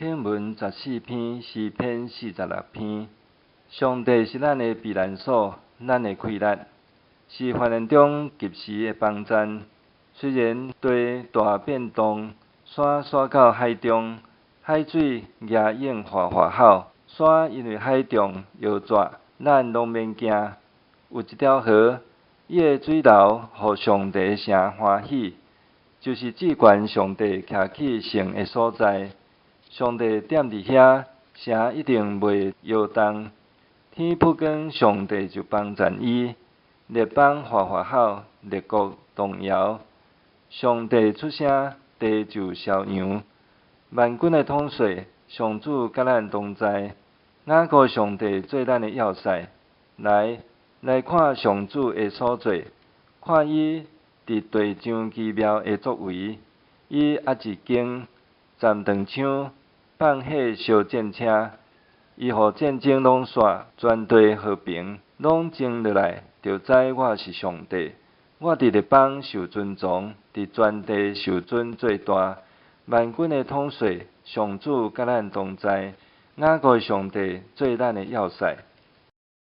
經文十四篇，詩篇四十六篇。上帝是咱的避難所，咱的氣力，是患難中及時的幫贊。雖然地大變動，山徙到海中，海水夯湧嘩嘩吼，山因為海漲搖逝，咱攏免驚。有一條河，伊的水流予上帝的城歡喜，就是至懸上帝徛起聖的所在。上帝踮佇遐，城一定袂搖動。天曝光，上帝就幫贊伊。列邦嘩嘩吼，列國動搖。上帝出聲，地就消揚。萬軍的統帥，上主佮咱同在。雅各上帝做咱的要塞。來，來看上主的所做，看伊佇地上奇妙的作為。伊壓一弓，斬斷槍，放火燒戰車，伊予戰爭攏煞，全地和平，攏靜落來，就知我是上帝。我佇列邦受尊崇，佇全地受尊做大。萬軍的統帥，上主佮咱同在，雅各上帝做咱的要塞。